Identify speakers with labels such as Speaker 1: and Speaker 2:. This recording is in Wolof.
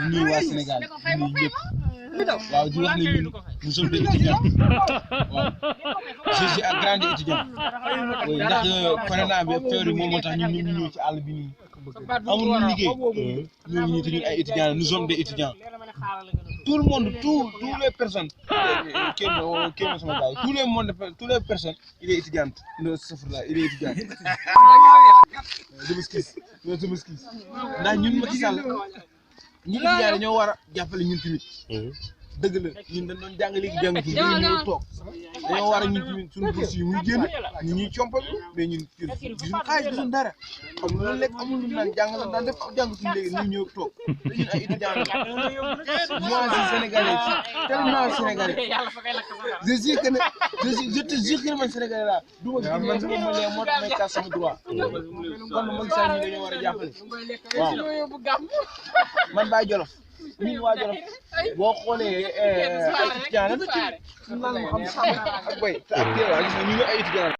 Speaker 1: ñuy waa Sénégal ñuy ñëpp waaw di wax ne ñun nous sommes des étudiants waaw je suis un grand étudiant ndax corona bi feebar bi moom moo tax ñun ñu ñëw ci àll bi nii amul ñu liggéey ñooñu ñu te ñun ay étudiants nous sommes des étudiants tout le monde toutes les personnes kenn sama gars yi toutes les personnes il est étudiante il est étudiant dama skis ndax ñun Macky Sall ñun étudiants dañoo war a jàppale ñun tamit dëgg la ñun dañ doon jàng léegi jàngatuñ dañu ñëw toog dañoo war a ñun tamit suñu bourse yi muy génn ñu ñuy compal mais ñun gisuñu xaalis gisuñu dara amul lu lekk amul lu naan jàng lan daan def jàngatuñ léegi ñu ñëw toog te ñun ay étudiants la moi je suis sénégalais tellement sénégalais je suis que ne je te jure que man sénégalais laa du ma gis man sama mënee moo tax may kaas sama droit kon Macky Sall ñi dañoo war a jàppale waaw man Baye Jolof ñun waa Jolof boo xoolee ay étudiants la naan ma xam ak bay te ak waa gis nga ñu ngi ay étudiants